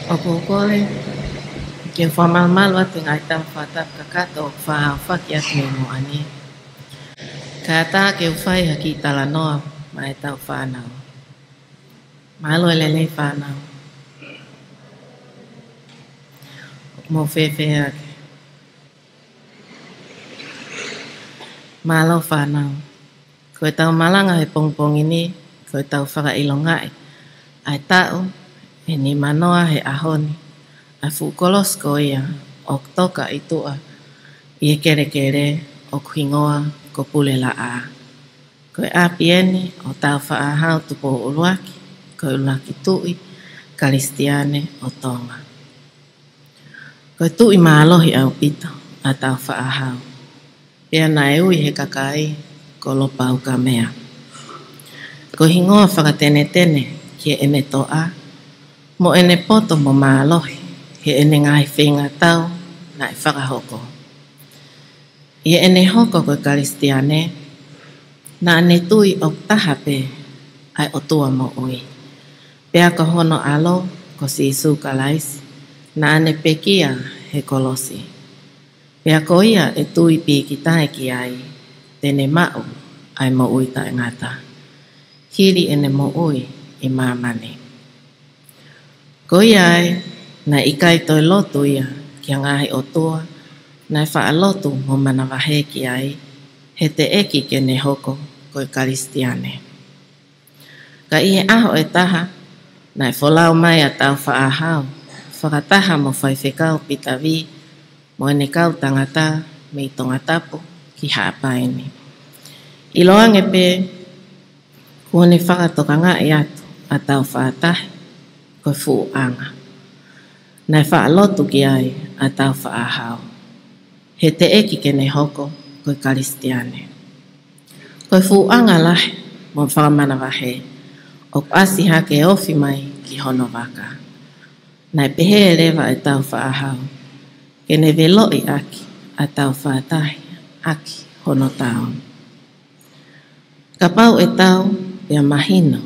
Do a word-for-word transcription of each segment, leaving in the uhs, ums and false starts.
ʻOku ou kole ke u fakamalumalu atu he ngaahi tala fakatapu kakato ʻoku faʻa hao faki atu mei muʻa ni. Kae ʻatā ke u fai ha kiʻi talanoa maʻa ʻetau fānau. Mālō e lelei fānau. ʻOku mou fēfē ake? Mālō fānau. Ko ʻetau malanga he pongipongi ni, ko ʻetau fakaʻilongaʻi ʻa e taʻu ʻe nimanoa he ʻaho ni ʻa e fuʻu kolosi ko ia ʻoku toka ʻi tuʻa ʻi he kelekele ʻoku hingoa ko Pulelaʻā. Ko e ʻapi eni ʻo Tāufaʻāhau Tupou ʻUluaki, ko e ʻuluaki tuʻi Kalisitiane ʻo Tonga. Ko e tuʻi mālohi ʻaupito ʻa Tāufaʻāhau, pea naʻe ui he kakai ko Lopaukamea. Ko e hingoa fakatenetene ki heʻene toʻa mo ʻene poto mo mālohi heʻene ngaahi feingatau naʻe fakahoko. ʻI heʻene hoko ko e Kalisitiane, naʻa ne tui ʻoku taha pē ʻa e ʻOtua moʻui, pea ko hono ʻAlo ko Sīsū Kalaisi naʻa ne pekia he kolosi. Pea ko ia ʻe tui pīkitai ki ai, te ne maʻu ʻa e moʻui taʻengata hili ʻene moʻui ʻi māmani. Ko ia ai, naʻe ʻikai toe lotu ia ki ha ngaahi ʻotua naʻe faʻa lotu mo manavahē ki ai, he teʻeki ke ne hoko ko e Kalisitiane. Ka ʻi he ʻaho ʻe taha, naʻe folau mai ʻa Tāufaʻāhau fakataha mo Faifekau Pita Vī mo ʻene kau tangata mei Tongatapu ki Haʻapai ni. ʻIloange pē kuo ne fakatokangaʻi atu ʻa Tāufaʻātahi ko e fuʻu ʻanga. Naʻe faʻa lotu ki ai ʻa Tāufaʻāhau, he teʻeki ke ne hoko ko e Kalisitiane. Ko e fuʻu ʻanga lahi mo fakamanavahē ʻoku ʻasi hake ofi mai ki hono vaka. Naʻe pehē leva ʻe Tāufaʻāhau ke ne veloʻi ʻaki ʻa Tāufaʻātahi ʻaki hono tao. Kapau ʻe tau pea mahino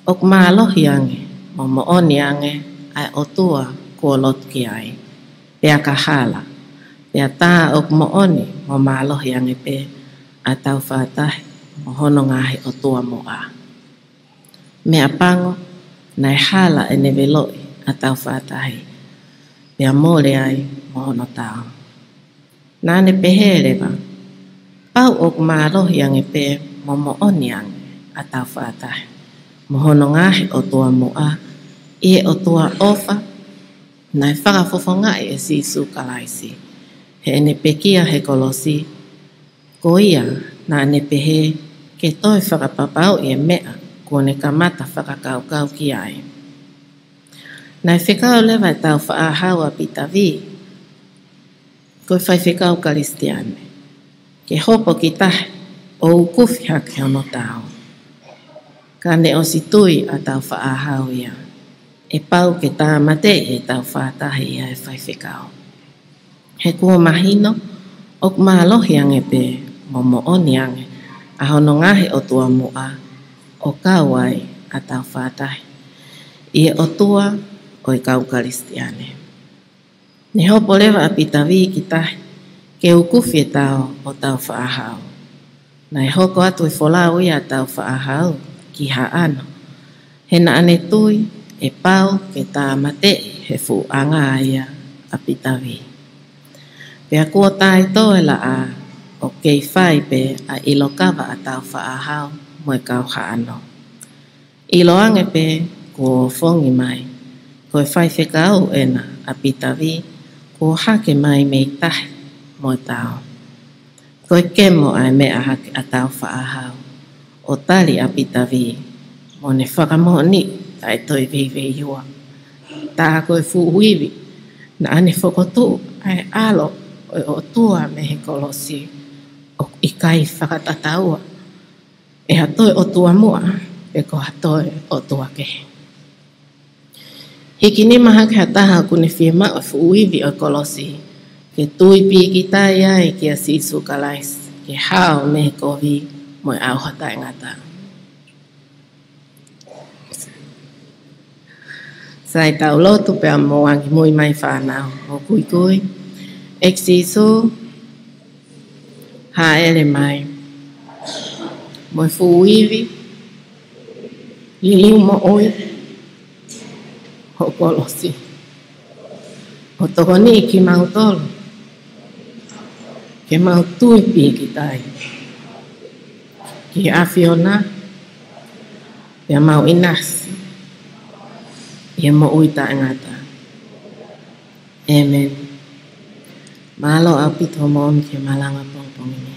ʻoku mālohi ange mo moʻoni ange ʻa e ʻOtua kuo lotu ki ai, pea ka hala, pea tā ʻoku moʻoni mo mālohi ange pē ʻa Tāufaʻātahi mo hono ngaahi ʻotua muʻa. Meʻapango, naʻe hala ʻene veloʻi ʻa Tāufaʻātahi, pea mole ai mo hono tao. Naʻa ne pehē leva, pau ʻoku mālohi ange pē mo moʻoni ange ʻa Tāufaʻātahi mo hono ngaahi ʻotua muʻa ʻi he ʻOtua ʻofa naʻe fakafofongaʻi ʻe Sīsū Kalaisi heʻene pekia he kolosi, ko ia naʻa ne pehē ke toe fakapapauʻi e meʻa kuo ne kamata fakakaukau ki ai. Naʻe fekau leva ʻe Tāufaʻāhau ʻa Pita Vī, ko e faifekau Kalisitiane, ke hopo ki tahi ʻo ukufi hake hono tao. Ka ne ʻosi tui ʻa Tāufaʻāhau ia ʻe pau ke tāmateʻi ʻe Tāufaʻātahi ia e faifekau. He kuo mahino ʻoku mālohi ange pē mo moʻoni ange ʻa hono ngaahi ʻotua muʻa ʻo kau ai ʻa Tāufaʻātahi ʻi he ʻOtua ʻo e kau Kalisitiane. Ne hopo leva ʻa Pita Vī ki tahi ke ukufi e tao ʻo Tāufaʻāhau. Naʻe hoko atu e folau ia ʻa Tāufaʻāhau ki Haʻano, he naʻa ne tui ʻe pau ke tāmateʻi he fuʻu ʻanga ia ʻa Pita Vī. Pea kuo taitō e laʻā ʻo kei fai pē ʻa e ʻilo kava ʻa Tāufaʻāhau mo e kau Haʻano. ʻIloange pē kuo ofongi mai ko e faifekau ena ʻa Pita Vī kuo hake mai mei tahi mo e tao. Ko e kemo ʻa e meʻa hake ʻa Tāufaʻāhau ʻo tali ʻa Pita Vī mo ne fakamoʻoniʻi taʻe toe veiveiua. Tā ko e fuʻu ivi naʻa ne fokotuʻu ʻa e ʻAlo ʻo e ʻOtua mei he kolosi ʻoku ʻikai fakatataua ʻe ha toe ʻotua muʻa pe ko ha toe ʻotua kehe. Hiki nima hake ha taha ʻoku ne fiemaʻu e fuʻu ivi ʻo e kolosi ke tui pīkitai ai kia Sīsū Kalaisi ke hao mei he kovi mo e ʻauha taʻengata. Sai tau lotu pea mou angimui mai fānau. Mou kuikui. ʻEiki Sīsū, hāʻele mai mo e fuʻu ivi, liliu moʻui hoʻo kolosi, ʻo tokoniʻi kimautolu ke mau tui pīkitai ki he ʻAfiona, pea mau ʻinasi ʻi he moʻui taʻengata. ʻĒmeni. Mālō ʻaupito hoʻomou omi ki he malanga pongipongi ni.